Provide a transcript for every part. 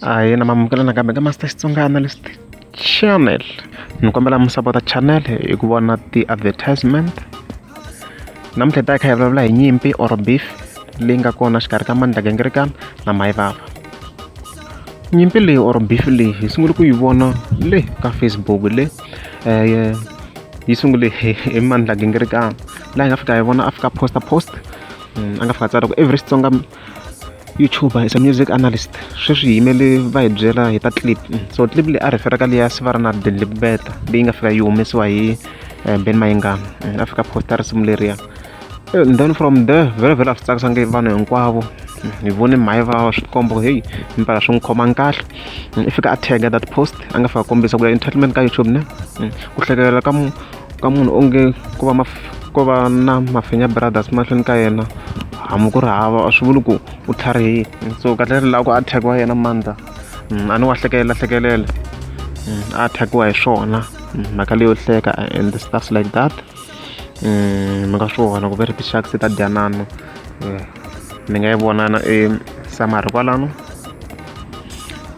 Ahee na mamukela nakambe ka Master Xitsonga Analyst Channel ni kombela mi sapota channel hi ku vona ti-advertisement namuntlha hi ta hi kha hi vulavula hi nyimpi or beef leyi nga kona xikarhi ka Mandla Gingirikani na Mhayivava nyimpi leyi or beef leyi hi sungule ku yi vona le ka Facebook le yi sungule hi Mandla Gingirikani laha hi nga fika hi vona a fika post-a post a nga fika a tsala ku every Xitsonga YouTuber is a music analyst sweswi hi yimele va hi byela hi ta clip so clip leyi a refer-a ka liya Sivara na Delibeta leyi nga fika yi humesiwa hi Benny Mayengani a fika post-a risimu leriya and then from there vhele vhele a swi tsakisangi vanhu hinkwavo hi vone mhayivava swi komba ku heyi mpela swi n'wi khomangi kahle i fika a tag that post a nga fika a kombisa ku ya entitlement ka YouTube ne ku hlekelela ka ka munhu onge ku va ko va na Mafenya Brothers mahlweni ka yena hambi ku ri hava a swi vuli ku u tlharihile so kahle ri lava ku attack-iwa yena Mandla a ni wa hlekelela hlekelela a attack-iwa hi swona mhaka leyo hleka and stuff like that mi nga swi vona ku ve ri ti-sharks ta dyanana mi nga yi vona na e-summary kwalano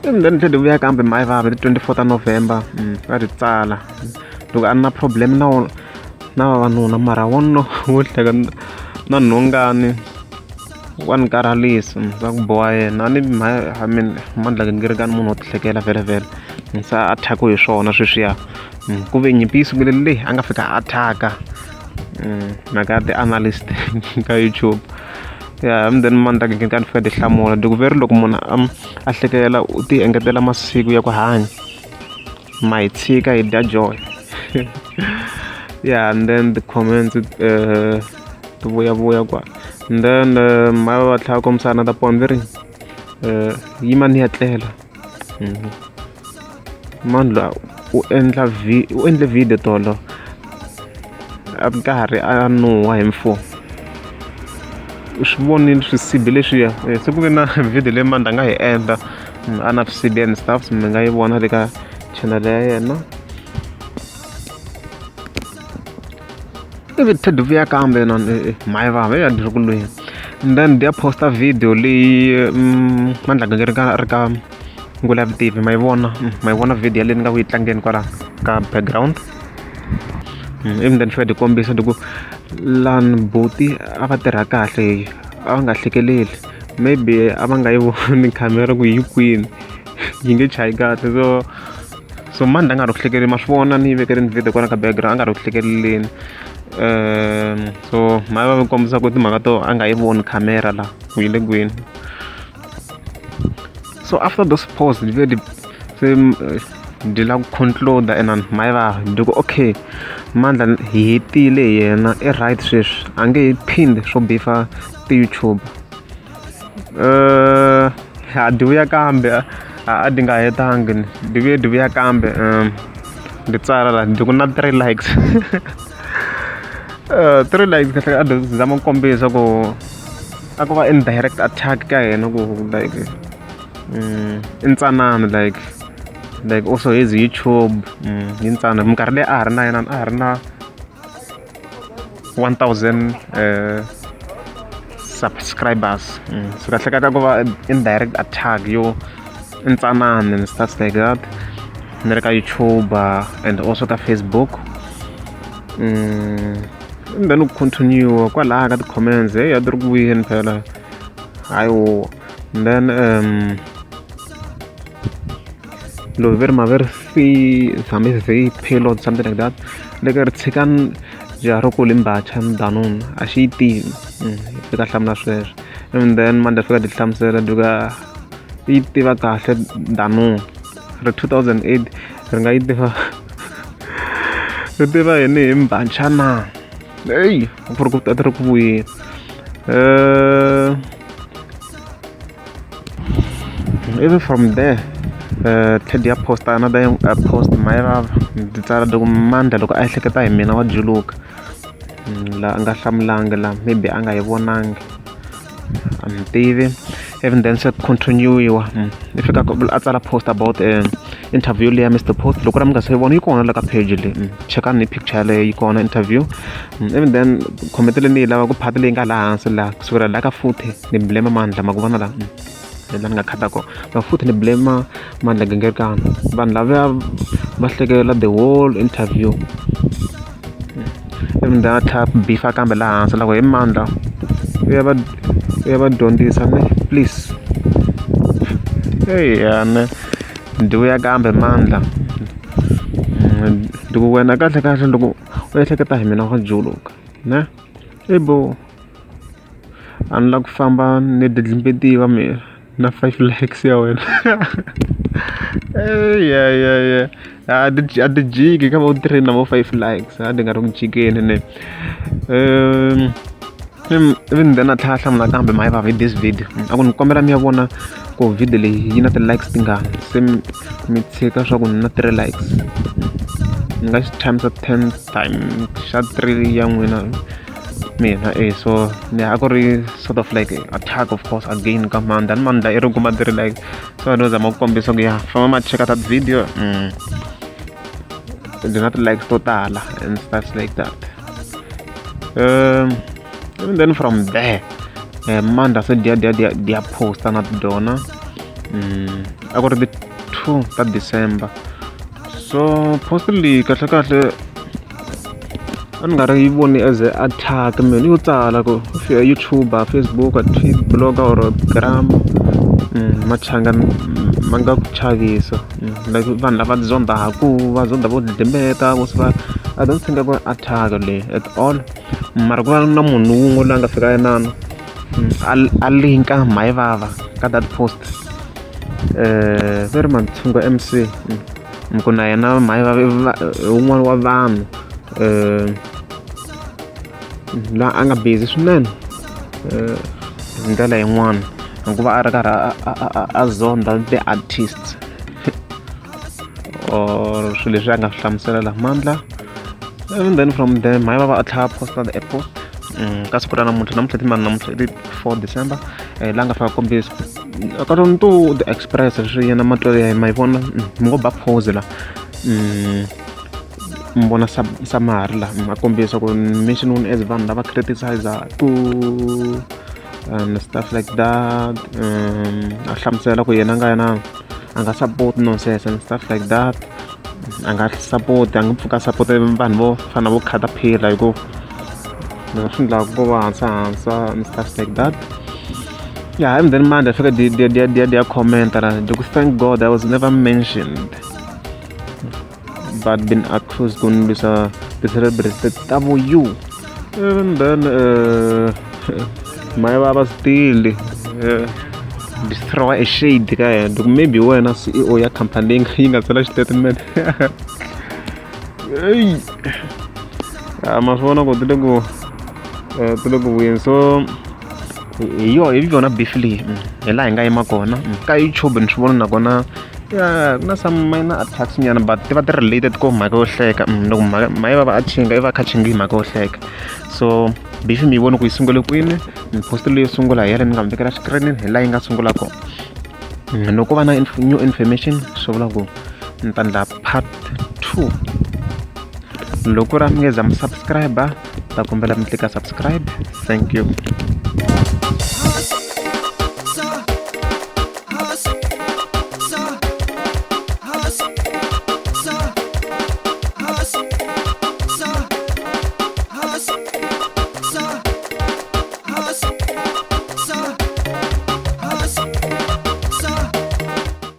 and then tlhela vuya kambe mhayivava hi ti 24 ta November va ti tsala loko a ni na problem na wona na vavanuna mara wanuna wo hleka na nhongani wa ni karhalisa va ku boha yena a ni I mean Mandla Gingirikani munhu wo ti hlekela vhele vhele se a attack-iwe hi swona sweswiya ku ve nyimpi yi sungule le a nga fika a attack-a mhaka ya ti-analyst ka YouTube ya and then Mandla Gingirikani fika ti hlamula loko ve ri loko munhu a hlekela u ti engetela masiku ya ku hanya ma hi tshika hi dya joy yeah and then the comments ti vuyavuya kwala and then ma va tlhela va kombisa another point ve ri yima ni ya tlela mani luya u endla u endle video tolo a ri karhi a nuha hi mfumo u swi vonile swisibi leswiya se ku ve na video leyi Mandla a nga yi endla a na swisibi and stuff mi nga yi vona le ka channel ya yena ivi tlhela vuya kambe na mhayivava ya ri ku lweni and then ya post-a video leyi Mandla Gingirikani a ri ka Ngula Vutivi ma yi vona ma yi vona video yaleyi ni nga ku yi tlangeni kwala ka background ivi then fika ti kombisa ti ku lani buti a va tirha kahle a va nga hlekeleli maybe a va nga yi voni khamera ku yi kwini yi nge chayi kahle so so Mandla a nga ri ku hlekeleni ma swi vona ni yi vekerini video kwala ka background a nga ri ku hlekeleleni so mhaka va kombisa ku timhaka to a nga yi voni khamera la ku yi le kwini so after those posts di ve se di la ku conclude and mhayivava di ku okay Mandla hi hetile hi yena i right sweswi a nge he phindi swo bifa ti-YouTube a di vuya kambe a di nga hetangi di vuye di vuya kambe di tsala la di ku na three likes three likes kahle a di zama ku kombisa ku a ku va indirect attack ka yena ku like i ntsanana like also his YouTube yi ntsanana minkarhi leyi a ha ri na yena a ha ri na 1000 subscribers so kahle ka ku va indirect attack yo i ntsanana and stuff like that ni ri ka YouTube and also ka Facebook and then ku continue kwalaya ka ti-comments hey a ti ri ku vuyeni phela hayi wo and then loyi ve ri ma ve ri C hambi V payload something like that le ka ri tshikani jaha ro kula mbhacha Danone a xi yi tivi fika hlamula sweswo and then Mandla fika ti hlamusela ti ka yi tiva kahle Danone ri 2008 ri nga yi tiva ri tiva yini hi mbhacha na eyi ku ri ku ta ti ri ku vuyeni ivi from there tlhela ya post another post mhayivava ndzi tsala loko Mandla loko a ehleketa hi mina wa juluka la a nga hlamulangi la maybe a nga yi vonangi a ni tivi even then se continue-iwa i fika a tsala post about interview leya Mr Post loko ra mi nga se yi vona yi kona la ka page leyi chekani picture yaleyo yi kona interview even then comment leyi ni yi lava ku part leyi nga laha hansi laha kusukela laha ka futhi ni blame Mandla ma ku vona la. Hi laha ni nga khata kona. But futhi ni blame Mandla Gingirikani vanhu lavaya va hlekela the whole interview ivi then a tlhela a beef-a kambe laha hansi loko he Mandla u ya va u ya va dyondzisa ne please eya ne dyi vuya kambe Mandla ni ku wena kahle kahle loko u ehleketa hi mina wa juluka ne i bo a ni la ku famba ni dlidlimbetiwa mina na five likes ya wena eya a ti a ti jiki ka vo three na vo five likes a ti nga ri ku jikeni ne even then a tlhela a hlamula kambe mhayivava hi this video a ku ni kombela mi ya vona ku video leyi yi na ti-likes tingani se mi tshika swa ku ni na three likes ni nga xi times 10 times xa three ya n'wina mina e so ni a ku ri sort of like attack of course again ka Mandla ni Mandla i ri kuma three likes so no zama ku kombisa ku ya famba ma cheka that video byi na ti-likes to tala and stuff like that. And then from there Mandla se dya dya dya dya posta na tona a ku ri ti 2 ta December so post leyi kahle kahle a ni nga ri yi voni as a attack mina yo tsala ku YouTuber Facebook tweet blogger or gram machangani ma nga ku chavisa like vanhu lava zondhaku va zondha vo dlimbeta vo swi I don't think a ku ri attack leyi at all mara ku va na munhu wun'we loyi a nga fika inana a link-a mhayivava ka that post ve ri Matshungu M_C mi ku na yena mhayivava i wun'wani wa vanhu la a nga busy swinene hi ndlela yin'wani hikuva a ri karhi a zondha ti-artist or swilo leswi a nga swi hlamusela la Mandla and then from there mhayivava a tlhela a posta a post ka siku ra namuntlha namuntlha ti mani namuntlha i ti 4 December laha nga fika kombisa according to the express leswi yena matwelo ya ma yi vona mi ngo ba pause la mi vona summary la a kombisa ku mention as vanhu lava criticize-ku and stuff like that a hlamusela ku yena a nga yena a nga support nonsense and stuff like that a nga support a nga pfuka support vanhu vo fana na vo Caterpillar hi ku swi endlaka ku va hansa hansa and stuff like that. Yeah, and then Mandla fika di di di di di comment la ku thank God I was never mentioned but been accused ku ni lwisa ti-celebrity ta vo you and then mhayivava still throw a shade ka yena loko maybe wena CEO ya khampani leyi yi nga tsala xitatimende eyi ma swi vona ku ti le ku ti le ku vuyeni so hi yo hi yona beef leyi hi laha hi nga yima kona ka YouTube ni swi vona nakona ya ku na some minor attacks nyana but ti va ti related ko mhaka yo hleka loko mhaka mhayivava a chinga i va a kha chinga hi mhaka yo hleka so beef mi yi voni ku yi sungule kwini ni post leyo sungula hi yale ni nga mi vekela xikirini hi laha yi nga sungula kona loko ko va na new information swi vula ku ni ta endla part 2 loko ri a mi nge za mi subscribe ta kombela mi tlika subscribe thank you.